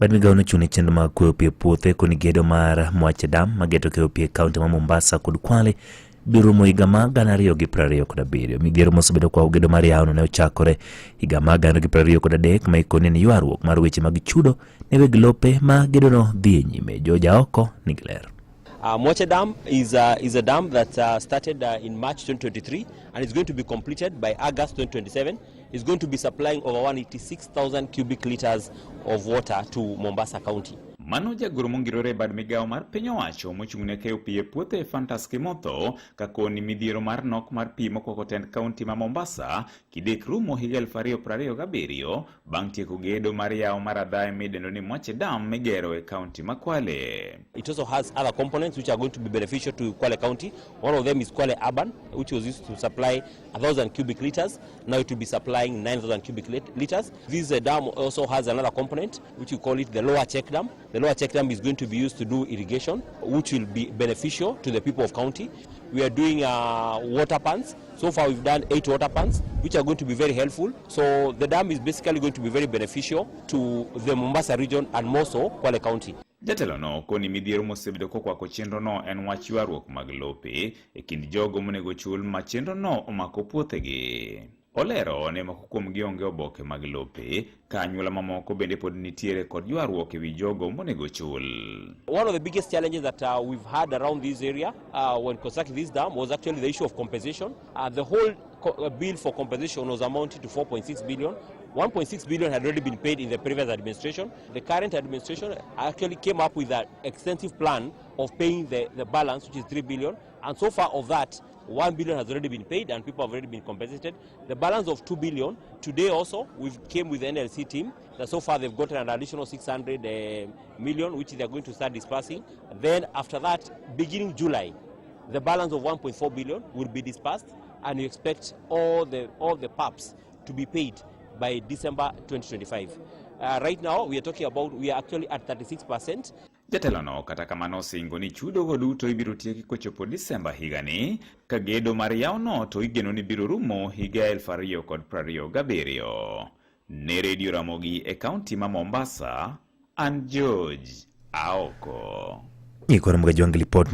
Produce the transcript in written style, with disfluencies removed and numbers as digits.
Bad migawo nochung' ne chenro mag kuoyo pi e puothe koni gedo mar Mwache Dam mageto keyo pi e kaunti ma Mombasa kod Kwale biro rumo higa mar 2027. Midhiero mosebedo kwa gedo mar yawono ne ochakore higa mar 2023 ma ikoni en ywaruok mar weche mag chudo ne weg lope ma gedono dhi e nyime. George Aoko nigi ler. Mwache Dam is a dam that started in March 2023 and is going to be completed by August 2027. It's going to be supplying over 186,000 cubic liters of water to Mombasa County. Mano jagoro mongirore e bad migawo mar piny owacho mochung' ne keyo pi e puothe Fantas Kimotho ka koni midhiero mar nok mar pi mokwako tend kaunti ma Mombasa kidek rumo higa 2027 bang' tieko gedo mar yawo mar adhaye midendo ni Mwache Dam migero e kaunti ma Kwale. It also has other components which are going to be beneficial to Kwale County. One of them is Kwale Urban, which was used to supply 1,000 cubic liters. Now it will be supplying 9,000 cubic liters. This dam also has another component, which we call it the lower check dam. The lower check dam is going to be used to do irrigation, which will be beneficial to the people of county. We are doing water pans. So far we've done 8 water pans, which are going to be very helpful. So the dam is basically going to be very beneficial to the Mombasa region and more so Kwale County. Jatelo no koni midhiero mosebedo kokwako chenro no en wach ywaruok mag lope e kind jogo monego chul ma chenro no omako puothegi. Olero ni moko kuomgi onge oboke mag lope ka anyuola mamoko bende pod nitiere kod ywaruok e wi jogo monego chul. One of the biggest challenges that we've had around this area when constructing this dam was actually the issue of compensation. The whole bill for compensation was amounted to 4.6 billion. 1.6 billion had already been paid in the previous administration. The current administration actually came up with an extensive plan of paying the balance, which is 3 billion. And so far of that, 1 billion has already been paid and people have already been compensated. The balance of 2 billion, today also, we've came with the NLC team that so far they've gotten an additional 600 million, which they are going to start dispersing. Then after that, beginning July, the balance of 1.4 billion will be dispersed, and we expect all the PAPs to be paid by December 2025. Right now, we are talking about, we are actually at 36%. Jatelo no kata kamano osingo ni chudo go duto ibiro tieki kochopo Disemba higani ka gedo mar yawono to igeno ni biro rumo higa 2027. Ne Radio Ramogi e kaunti ma Mombasa, an George Aoko. Nyikwa Ramogi Ajwang' lipot.